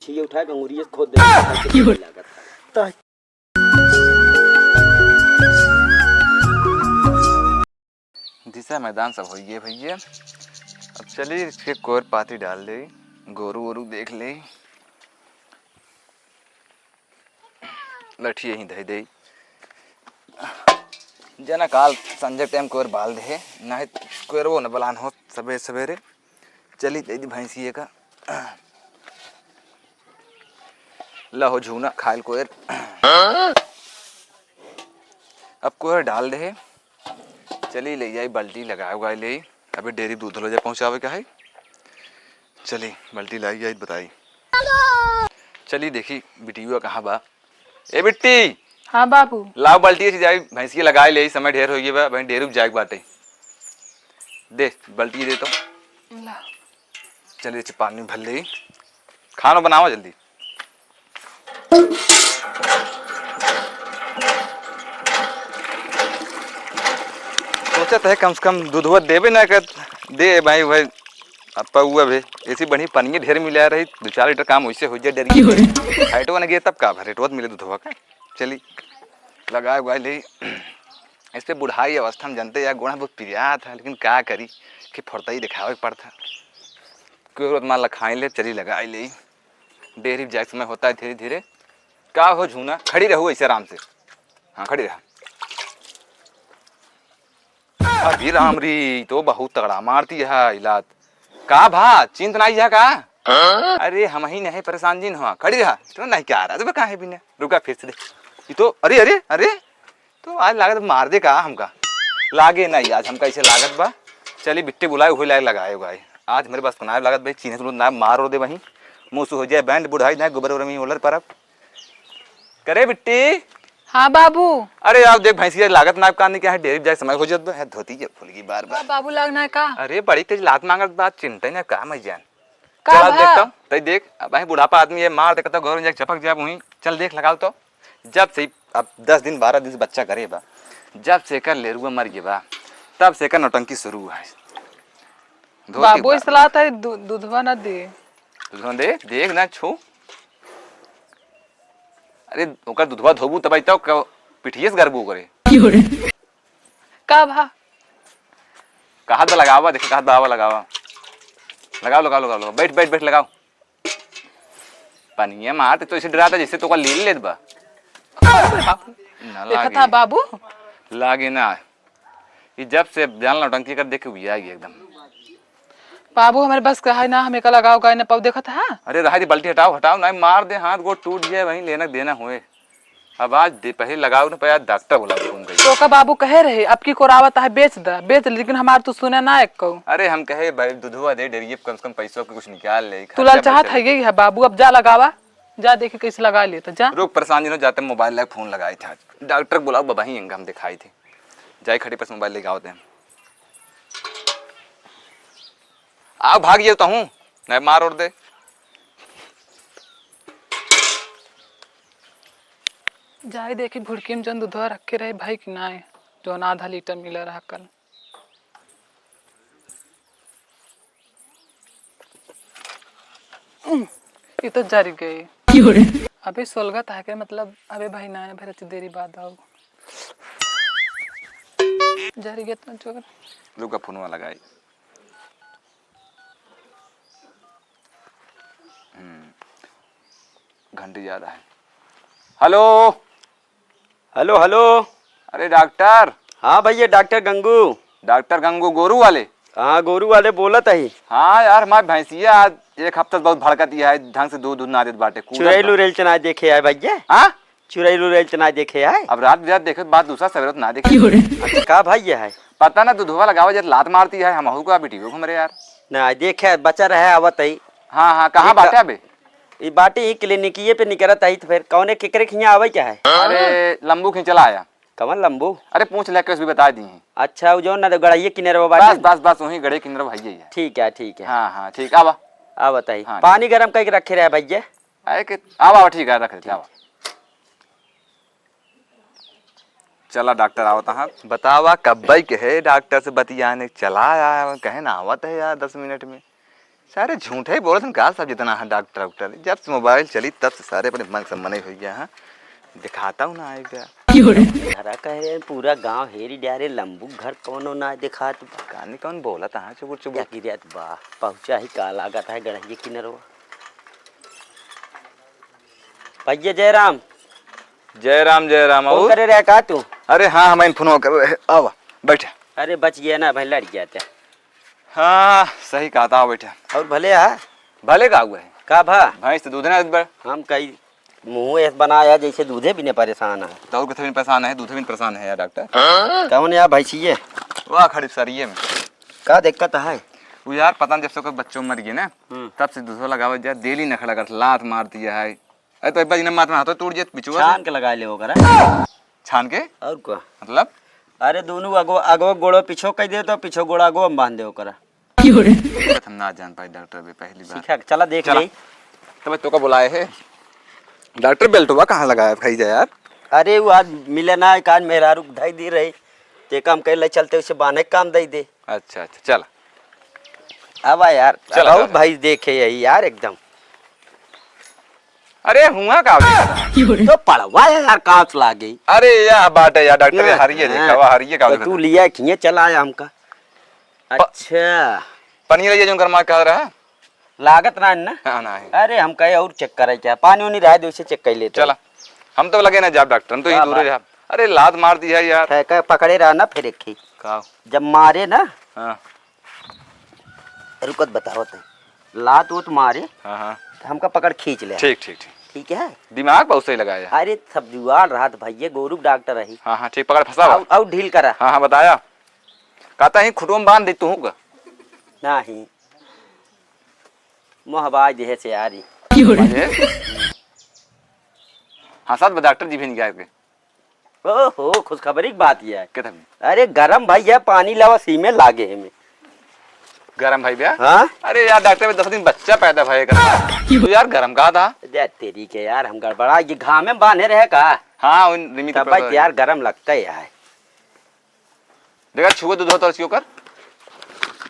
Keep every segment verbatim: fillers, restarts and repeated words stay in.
छिए उठाए के अंगुरिये से खोद दे। लागत है। तो दिशा मैदान सब होइ गए भैया। अब चली इसके कोर पाती डाल दे, गोरू वोरू देख ले, लठिए ही धइ दे। जना काल संझा टाइम कोर बाल दे, नाहीं कोरवो न बलान हो सबेरे सबेरे। चली दे दी भैंसिए का। लहो झूना खाइल कोयर। अब कोयर डाल दे। चली ले जाई बाल्टी लगाए उगाए ले। अबे डेयरी दूध लो जाए पहुँचावे का है। चली बाल्टी लाई जाई बताई। चली देखी बिटियुआ कहाँ बा। ए बिट्टी, हाँ बाबू। लाओ बाल्टी, अच्छी जाई भैंसिया लगाए ले, समय ढेर होइ गया बा, भैंस डेयरी जाए के बाटे। दे बाल्टी दे तो। ला। चलिए, अच्छा, पानी भर ले, खाना बनावा जल्दी। सोचत है कम से कम दूधवा देबे ना कर, दे भाई भाई। अब पौआ भी ऐसी बढ़िया पनिया ढेर मिला रही, दो चार लीटर काम वैसे हो जाए डेयरी। रेटवा न गए तब का भा, रेटवा तो मिले दूधवा का। चली लगाए उगाए ले। इस पे बुढ़ाई अवस्था में जानते यार, गोड़ा बहुत पिरात है, लेकिन का करी कि फुर्तई दिखावे के पड़ता। कोई रोत मान ला खाई ले, चली लगाई ले। डेयरी जाए समय होता है धीरे धीरे। का हो झूना, खड़ी रहू ऐसे आराम से। हाँ, खड़ी रहा। अभी राम री तो बहुत तगड़ा मारती है इलाज। का भा, चिंत नाई है का? अरे हम ही नहीं परेशान जिन हुआ, खड़ी रहा। तो नहीं क्या आ रहा, तो कहाँ है बिना? रुका फिर से दे। ये तो, अरे, अरे, अरे, तो आज लागत मार दे का हमका? लागे ना आज हमका ऐसे लागत बा। चली बिट्टी बुलाए, उहे लाए लगाए उगाए। आज मेरे बस को ना लागत भाई, चीन्हे तुरंत ना मार और दे वहीं। मुँह से हो जाए बैंड बुढ़ाई ना गोबर उबर में ओलर पर अब। करे बिट्टी। हाँ बाबू। अरे यार देख भैंसिया लागत ना कान क्या है, डेयरी जाए समय हो जात बा, है धोती के फूल की बार बार। बाबू लागना है का? अरे बड़ी तेज लात मांगत बात, चिंता ही ना का मैं जान। का चल, आज भा? देखता हूँ, तई देख, अब भाई बुढ़ापा आदमी है, मार देखता, घर में जाके चपक जाए वहीं। चल देख, लगाओ तो। जब से ही अब दस दिन, बारह दिन से बच्चा करे बा, जब से एकर लेरुआ मर गए बा, तब से एकर नौटंकी शुरू है। धोती बाबू, उतार। इस लात है, दू-, दूधवा ना दे। दूधवा दे, देख ना, छू। अरे, ओकर दूधवा धोबू, तब तो क-, पिठिए से गरबू करे। का भा? कहा तो लगावा, देखे, कहा दवा लगावा। लगाओ, लगाओ, लगाओ, लगाओ। बैठ, बैठ, बैठ, लगाओ। पनिया मार, तो ऐसे डराता जैसे तो का लील लेत बा। बाबू, ना देखत लागे। हा बाबू? लागे ना। ये जब से जान नौटंकी कर देख के उबिया गया एकदम। बाबू, हमारे बस का है ना, हम एका लगाओ गाय ना पाऊ, देखत हा? अरे रहा दी, बाल्टी हटाओ, हटाओ, नहीं मार दे, हाथ गोड़ टूट जाए, वहीं लेना देना हुए। अब आज दे, पहले लगाओ ना, पहले डॉक्टर बोला फोन करके। तो का बाबू कहे रहे, अब की कोरावत है, बेच दा, बेच ले, लेकिन हमार तू सुने ना एक कहू। अरे हम कहे भाई, दूधवा दे डेरिए, कम से कम पैसों के कुछ निकाल ले, तू खर्चा लाल चाहत बर्चा है, ले। यही है बाबू, अब जा लगावा, जा देखे कैसे लगा ले, तो जा। रुक, परेशान जिन हो, जाते मोबाइल लाके फोन लगाए थे आज। डॉक्टर के बुलाओ, बबही हम दिखाई थे। जाए खड़ी पर से मोबाइल लेके आओ थे। आओ, भाग जाओ तो हूँ, नहीं मार और दे। जाए देखी भुड़की में जौन दूधवा रखे रहे भाई कि नाय, जौन आधा लीटर मिला रहा कल। उम, ये तो जर गए। क्यों रे? अबे सोलगत है के मतलब, अबे भाई ना, फिर अच्छी देरी बाद आओ। जर गए तो जोर। लुका फोनवा लगाई। हम्म, घंटी ज्यादा है। हेलो। हेलो, हेलो। अरे डॉक्टर। हाँ भैया, डॉक्टर गंगू। डॉक्टर गंगू गोरू वाले? हाँ, गोरू वाले बोलत ही। हाँ यार, हमार भैंसिया आज एक हफ्ता से बहुत भड़कत ही है, ढंग से दूध, दूध ना देत बाटे, कूदत चुरैल बा। उरैल चना देखे आए भैया। हाँ? चुरैल उरैल चना देखे आए। अब रात बिरात देखे, बात दूसरा, सवेरे तो ना देखे। क्यों रे? अच्छा, का भैया है? पता ना, दूधवा लगावा जब लात मारती है, हमहू का बिटियो घूम रहे यार। ना, देखे, बचा रहे, आवत ही। हाँ, हाँ, कहाँ एक बाटे अबे? ई बाटे ही क्लिनिकिये पे निकरत आई, तो फिर कौने केकरे खियाँ आवे क्या है? अरे, लंबू खींच चला आया। कवन लंबू? अरे, पूछ ले, कुछ भी बता दी। अच्छा, वो जो ना गड़हिए किनारे वो बाटे। बस, बस, बस, वहीं गड़े किनारे भैया ही है। ठीक है, ठीक है। हाँ, हाँ, ठीक, आवा। आ बताई, हाँ, पानी गरम करके रखे रहे भैया। अरे के, आवा, आवा, ठीक है, रख देते, आवा। चला डॉक्टर आवत है। बतावा कब्बई के है डॉक्टर से बतियाने चला आया, कहे ना आवत है यार दस मिनट में। सारे झूठे ही बोलत हैं का सब जितना है डॉक्टर वॉक्टर। जब से मोबाइल चली तब से सारे अपने मन से मने हो गया है। दिखाता हूँ ना आए गया। क्यों रे? धरा कह रहे हैं, पूरा गांव हेरी डारे लंबू घर कौनो ना दिखात बा। कानी कौन बोलत है चुबुर चुबुर? जाकी रे बा, पहुँचा ही का लागत है गड़हिए किनरवा। भैया जयराम। जय राम, जय राम। फोन और? करे रहे का तू? अरे हाँ, हम फोन कर रहे। आवा, बैठे। अरे बच गया ना भाई, लड़ गया था। हाँ, सही कहा था, बैठे। और भले हा? भले का हुआ है? का भा? भैंस तो दूध ना बड़। हम कई मुँह ऐस बनाया जैसे दूधे भी नहीं परेशान है। तो और कितने परेशान है, दूधे भी परेशान है यार डॉक्टर। कौन यार भैंसिए? वाह, खड़ी सरिये में। का दिक्कत है? वो यार पता नहीं, जब से कोई बच्चों मर गए ना, हम्म। तब से दूधो लगावत जा, डेली नखड़ा कर लात मार दिया है। अरे तो एक बार इन्हें मात में हाथों टूट जाए, बिचुआ से। छान के लगा ले ओकरा। छान के? और का? मतलब? अरे दोनों अगो, अगो गोड़ो पीछो कह दे तो पीछो गोड़ो अगो में बांध दे ओकरा। क्यों रे? हम ना जान पाए डॉक्टर भी पहली बार। सीखा, चला देख चला। ले। तब तो का बुलाए है? डॉक्टर बेल्टवा कहाँ लगाया भाई जा यार? अरे वो आज मिले ना, एक आज मेहरारू धई दी रही, ते काम कर ले चलते उसे बांधे के काम दे दे। अच्छा, अच्छा, चला। अब आ यार, चला, बहुत चला। भाई देखे यही यार एकदम। अरे हुआ का बे? तो पड़वा है यार, कांच लागे। अरे या बात है यार डॉक्टर, ये हाँ, हरिये हाँ। देखा, वाह, हरिये का तो देखा। तू लिया खिए चला आया हमका। प-, अच्छा। पनीर ये जो गरमा का रहा? लागत ना है ना? हाँ, ना है। अरे हम कहे और चेक करे क्या? पानी उनी रहा दे उसे चेक कर लेते चला। हैं। हम तो लगे ना जाब डॉक्टर, हम तो यहीं वाह, दूर वाह। जाब। अरे लात मार दी है यार। है का पकड़े रहा ना फिर एक ही। का? जब मारे ना। हाँ। रुकत बतावत है। लात उत मारे, हाँ, हाँ। तो हमका पकड़ खींच ले। ठीक, ठीक, ठीक। ठीक है? दिमाग बहुत सही लगाया है। अरे, सब जुगाड़ रहत भैया, गोरू के डॉक्टर रही। हाँ, हाँ, ठीक, पकड़ फंसावा। अउ, अउ ढील करा। हाँ, हाँ, बताया। कहता ही खुटुम बांध दे तू का? नहीं। मोहबाज देहे से यारी। अरे? हाँ, साथ में डॉक्टर जी भी नहीं आए। ओहो, खुशखबरी की बात ये है। के तब? अरे गरम भाई, ये पानी लावा, सीमे लागे है में। गरम भाई भैया? हाँ? अरे यार, डॉक्टर में दस दिन बच्चा पैदा भए का। तू यार गरम कहा था? अरे तेरी के यार, हम गड़बड़ा, ये घामे में बांधे रहे का? हाँ, उन निमित्त तब पर भाई तो यार, गरम लगता है यार। देखा, छुआ दूध होता उसके ऊपर।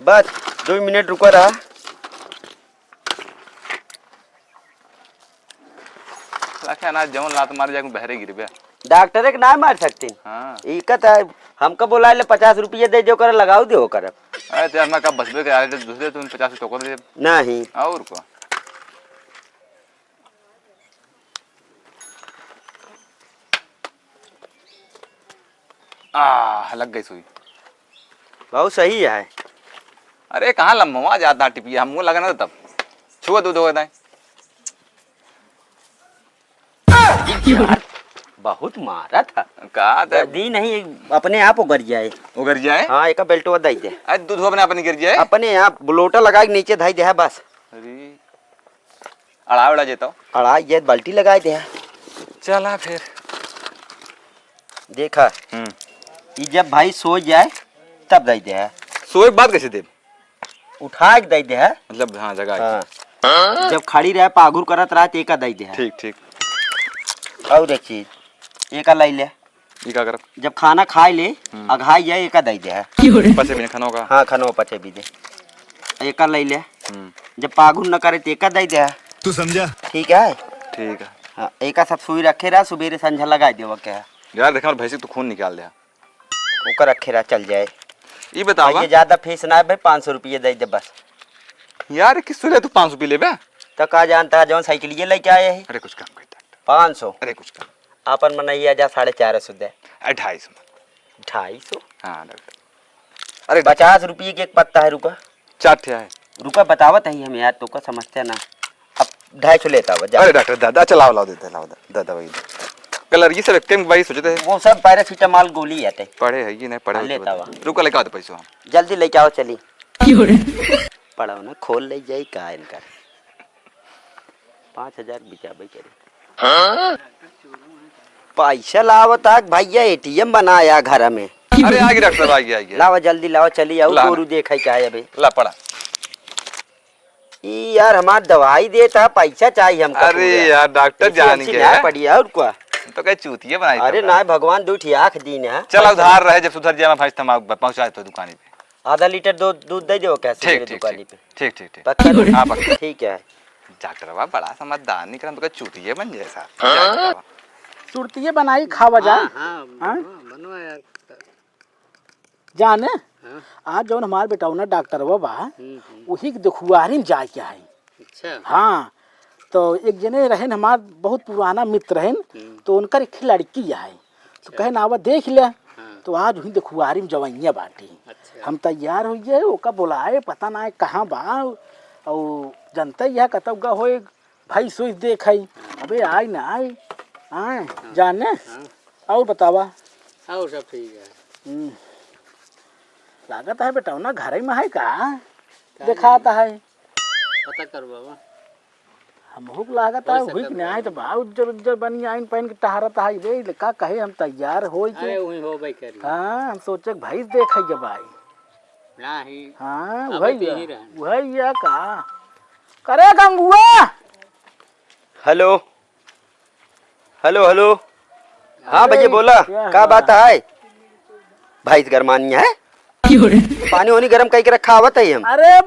बस, दो मिनट रुका रहा। रखे ना, जौन लात मार जाए, बहरे गिरबे। डॉक्टर के ना मार सकते। हाँ। ई का त हमका बोला ले, पचास रुपये दे दे, ओकर लगाऊ दे, ओकर। अरे, ते हमरा का बचबे के, आए तो दूसरे तुम पचास टोकर दे। नहीं। और को? आ, लग गई सुई। बहुत सही है। अरे, कहाँ लम्बवा जाता टिपिया, हमको लगा ना तब। छुआ दूध हो गए। यार, बहुत मारा था। का था? दी नहीं, अपने आप उगर जाए। उगर जाए? हाँ, एक बेल्टवा दई दे। अरे, दूध अपने आप नहीं गिर जाए? अपने आप लोटा लगा के नीचे धई दे है बस। अरे। अड़ा उड़ा जेतो। अड़ा ये बाल्टी लगाए दे। चला फिर। देखा। हम्म। ई जब भाई सो जाए, तब दई दे है। सोए के बाद कैसे देब? उठा के दई दे है। मतलब, हाँ, जगह है। हाँ। जब खड़ी रहे, पागुर करत रहे, तो एका दई दे है। ठीक, ठीक। और एक चीज, एका लाई ले। ई का करब? जब खाना खाए ले, हम्म। अघाई जाए, एका दई दे है। पचे बिना खाना होगा? हाँ, खाना पचे भी दे। एका लई ले। हम्म। जब पागुर न करे, तो एका दई दे है। तू समझा? ठीक है? ठीक है। हाँ, एका सब सुई रखे रहा, सुबेरे संझा लगाई देवा के है। यार, देखा, और भैंसी तू खून निकाल दे। ओकर रखे रहा, चल जाए। ई बतावा। ये ज्यादा फीस ना है भाई, पाँच सौ रुपये दे दे बस। यार, किस सुले तू पाँच सौ रुपये लेबे? तो का जानता है, जौन साइकिल ये लेके आए हैं। अरे, कुछ कम कर डॉक्टर। पाँच सौ। अरे, कुछ कम। आपन मनैया जा साढ़े चार सौ दे। अरे, ढाई सौ। ढाई सौ? हाँ, डॉक्टर। अरे, पचास रुपये के एक पत्ता है, रुका। चार ठे है। रुका, बतावत है हम यार, तो का समझते ना। अब ढाई सौ लेता हुआ, जा। अरे, डॉक्टर, दादा, अच्छा, लाओ, लाओ, देते, लाओ, दा-, दादा, वही। कलर ये सब एक टाइम भाई सोचते हैं। वो सब पैरासिटामोल गोली आते। पढ़े है ये नहीं, पढ़े हाँ, होते लेता बता। हुआ। रुका, लेके आओ तो पैसों हम। जल्दी लेके आओ, चली। पढ़ो ना, खोल ले जाई का इनका। पाँच हजार बिचाबे करे। पैसा लावत आग भैया, एटीएम बनाया घर में। अरे, आगे डॉक्टर साहब, आगे, आगे। लावा, जल्दी लावा, चली आऊ, ला ना। गोरू देखा ही का है अबे। ला, पड़ा। ई यार, हमार दवाई देता, पैसा चाहिए हमका अरे पूरा। यार, डॉक्टर ऐसी जान ऐसी के ना है। पड़ी, और क्या? तो कहे चूतिया बनाई अरे था। ना, भगवान दो ठी आँख दीन है। चल, पैसा उधार रहे, जब सुधर जाए, मैं भाई, तमाकू पहुँचा देता दुकान पे। आधा लीटर दो-, दूध दे दो, कैसे ठीक, मेरे ठीक, दुकानी ठीक। पे? ठीक, ठीक, ठीक। पक्का ना? हाँ, पक्का। ठीक है। डॉक्टरवा बड़ा समझदार निकला, तो चूतिए बन जाए साहब। हाँ? डॉक्टरवा। सुरतिये बनाई खावा जाए। हाँ, हाँ, हाँ? बनवा, बनवा यार। जाने, हाँ। आज जौन हमार बेटौना डॉक्टरवा बा, हम्म, हम्म। वही के देखुआरी में जाए के है। अच्छा। हाँ, तो एक जने रहेन हमार बहुत पुराना मित्र रहेन, हम्म। तो उनकर एक लड़की है, तो अच्छा। कहेन आवा देख ले। हाँ। तो आज वही देखुआरी में जवैया बाटी। अच्छा। हम तैयार होइ गए, ओका बोलाए, पता ना है कहाँ बा, और जनता यह कतौगा होए, भैंस उइस देखै। अबे आइ ना आइ। आए, हाँ। जाने? हाँ। और बतावा? और सब ठीक है। हम्म। लागत है बेटौना घरे में है का? का देखात नहीं? है। पता कर बाबा। हमहू के लागत हो है, सकत हुई कि बा। नहीं, तो बा उज्जर उज्जर बनियाइन पहन के टहरत है रे, ले का कहे हम तैयार होई के। अरे, वही होबे करी। हाँ, हम सोचे कि भैंस देखै के भाई। नाही। हाँ, अब वही तो है। यही रहन। वही है का। करे गंगुआ। हेलो, हेलो, हेलो। हाँ अरे, भैया, बोला, क्या का हुआ? बात है? भैंस गरमानी है? क्यों रे? पानी वानी गरम कइके रखा आवत है हम। अरे,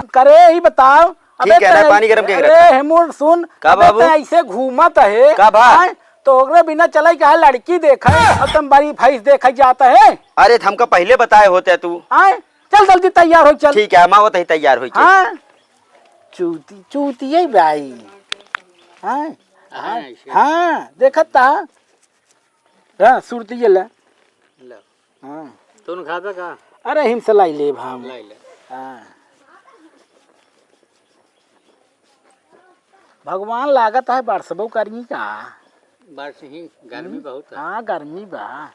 करे, ही बताओ। अबे ठीक है ना, तै-, पानी गरम कइके अरे, रखा। हेमूर, सुन, का अबे बाबू? तै ऐसे घूमत है, का भा? हैं? तो ओकरे बिना चलै का लड़की देखै, अब तुम बड़ी भैंस देखै जात है। अरे, तो हमका पहिले बताए होते तू। हैं? चल जल्दी तैयार होइ, चल। ठीक है, हम आवत ही तैयार होइ के। हाँ। चूती, चूती है भाई। हाँ? हाँ, हाँ, ऐसे। हाँ, देखत ता। हाँ, सुरती ये ले। लो। हाँ। तून खाबे का? अरे, हिम से लाई लेब हम। लाई ले। हाँ। भगवान लागत है बरसबो करी का? बरस ही, गर्मी हम्म? बहुत है। हाँ, गर्मी बा।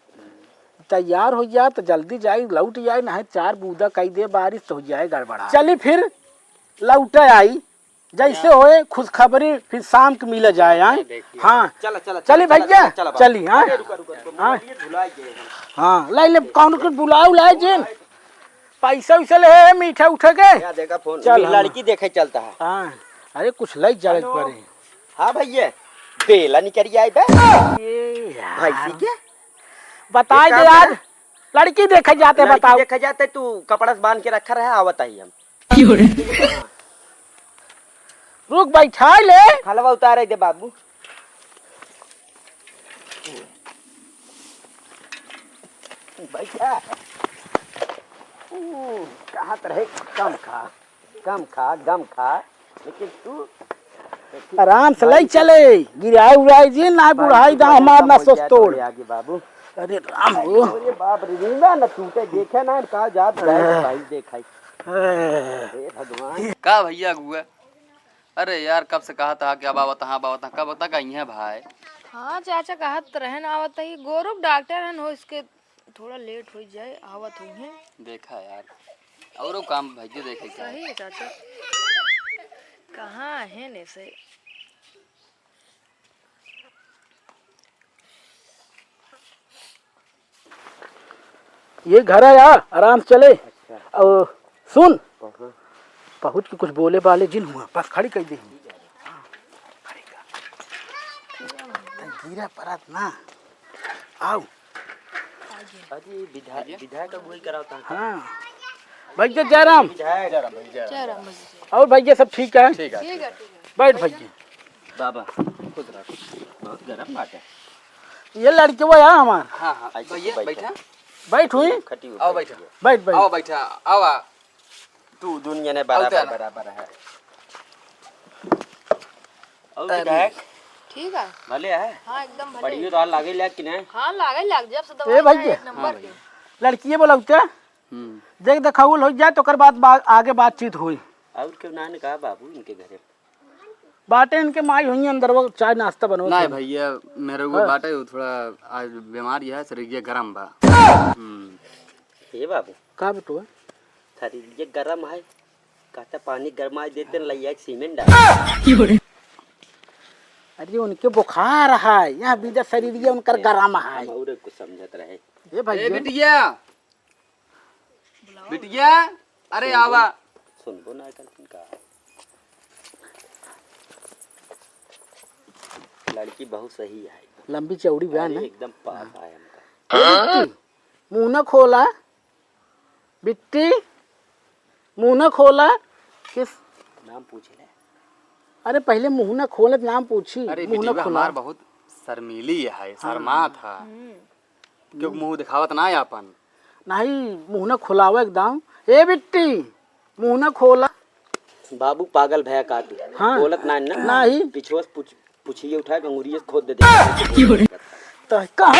तैयार होइ जा तो जल्दी जाई, लौट जाई, नहीं चार बूंदा कई दे बारिश तो होइ जाए गड़बड़ा। चली फिर, लौटे आई, जैसे या। होए खुशखबरी फिर शाम के मिला जाए, आए? देखिए। हाँ। चला, चला, चली चला, भैया, चला, चला, चली, हाँ? अरे, रुका, रुका, रुका, हाँ। मोबाइल ये भुला गए हम। हाँ, लाई ले, कौन के बुलाओ, लाई जिन। पैसा वैसा ले है मीठा उठा के। या देखा फोन, चल, ये हाँ। लड़की देखे चलता है। हाँ, अरे कुछ लई जाए हेलो। पड़े। हाँ भैया, बेला निकल आई बे। ये यार। भैंसी के? बताए ये दे काम आज, है? लड़की देखे जाते, लड़की बताओ। देखे जाते, तू कपड़ा से बांध के रखा रहे, आवत आई हम। रुक, बैठा ले। खलवा उतारे दे बाबू। बैठा। ऊ, कहत रहे, "कम खा, कम खा, गम खा।" लेकिन तू आराम से लई चले, गिराए उराए जी, ना बुढ़ाई दाँव हमार ना सोच तोड़। आगे बाबू। अरे राम हो। अरे बाप रे, रिंगा न टूटे, देखे ना का जात रहे, भाई देखाई। हे भगवान। का भैया अगुआ? अरे यार, कब से कहत हा कि अब आवत हा, अब आवत हा, कब तक अइहे भाई? हाँ चाचा, कहत रहन आवत ही, गोरू के डॉक्टर हन हो, इसके थोड़ा लेट होइ जाए, आवत होइहे। देखा यार, औरो काम भैया देखे के सही है चाचा। कहाँ है ने से? ये घर है यार, आराम से चले। अच्छा। और सुन, हाँ। पहुँच के कुछ बोले बाले जिन हुआ, बस खड़ी कर दे। हाँ, खड़ी कर। तन गिरा परत ना। आओ। अरे विधायक, विधायक अगुवाई करावता है। हाँ। भैया जयराम। विधायक। जयराम भैया, जयराम। जयराम भैया। और भैया सब ठीक है? ठीक है, ठीक है, ठीक है। बैठ भैया। बाबा, खुद रख। बहुत गरम बात है। ये लड़के वो यार हमार। हाँ, हाँ, ऐसे भैया, तो बैठा। बैठा। बैठ हुई। खटी ऊपर आओ बैठा। बैठ, बैठ। आओ बैठा, आओ आ। तू दुनिया ने बराबर, बराबर है। और अरे। विधायक? ठीक है। भले है? हाँ, एकदम भले। पढ़ियो तो हाल लागे लाग कि नहीं? हाँ, लागे लाग, जब से ए दवाई भैया। खाए एक नंबर हाँ के। भैया। लड़किए बोलौते? हम्म। देख देखाउल हो जाए तो ओकर बाद बा-, आगे बातचीत होई। और क्यों ना ने कहा बाबू इनके घरे? बाटे इनके माई हुई अंदर वो चाय नाश्ता बनवत नहीं होई। भैया, मेरे को हाँ। बाटे वो थोड़ा आज बीमारी है, शरीर ये गरम बा। हम्म। ए बाबू। का बेटुआ? शरीर ये गरम है, कहता पानी गरमाई देते न लइया एक सीमेंट डाल। अरे उनके बुखार है, यहाँ बीजा शरीर ये उनकर गरम है। हम और कुछ समझत रहे। ए भाई ए जो बिटिया, बिटिया, अरे सुनबो, आवा। सुनबो ना करथिन का। लड़की बहुत सही है। लंबी चौड़ी बा अरे ना? एकदम पास आए हमका। ए बिट्टी, मुंह ना खोला। बिट्टी, मुँह न खोला। किस? नाम पूछ ले। अरे, पहिले मुँह न खोले त नाम पूछी। अरे, मुँह न बिटिया खोला। हमार बहुत शर्मीली है, हाँ। शर्मात है। हम्म। क्यों मुँह दिखावत ना है आपन? नहीं, मुँह न खोलावे एकदम। ए बिट्टी, मुँह न खोला। बाबू पागल भया का तू? हाँ। बोलत ना है ना? नहीं। पिछुआ से पूछ, पूछिए उठाए, अंगुरिये से खोद दे दे। तो कहाँ?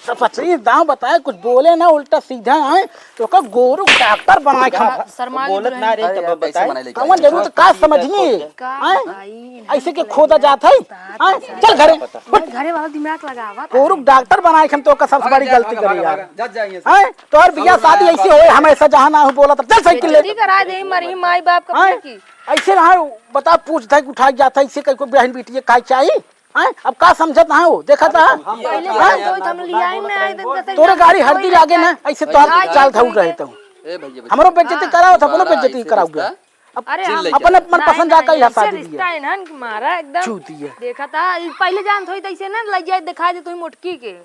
तो पच्चीस दाँव बताए, कुछ बोले ना, उल्टा सीधा आए, तो का गोरू डॉक्टर बनाए खा। शर्मा बोलत ना रे, अरे तब यार, कैसे बताए? मनाई लेके कौन आए? जरूरत का समझनी? का आए? बताई, ऐसे के इन्हें खोदा लगा जात है? बता आए? कैसा चल घरे। है। उठ। घरे वाला दिमाग लगावा। गोरू डॉक्टर बनाए खम तो का सबसे बड़ी गलती करी यार। जज जाएंगे। आए? तोहर बियाह शादी ऐसे होए, हम ऐसा जहाँ ना हो बोला तब चल साइकिल ले। बेइज्जती करा दे, मरही माई बाप का आए? फूकी। ऐसे रहा, बता, पूछ धक उठा जाता है, ऐसे कहीं को बहन बेटी ये काय चाहिए? आए? अब का समझत ना हो, देखा था? हम पहले हाँ? जान दो, हम लियाई में आए दिन का तोरे गाड़ी हर दिन आगे ना, ऐसे तो हम चाल धौल रहे तो। ए भैया, हमरो बेइज्जती हाँ। कराओ था, अपनो बेइज्जती कराओ। अब अरे हम अपन, अपन ना, पसंद ना, आ कइला ऐसे शादी रिश्ता बियाह। है ना कि मारा एकदम। छू दिया। देखा था, ई पहले जानत होई त ऐसे ना लग जाए, दिखा दे तू मोटकी के।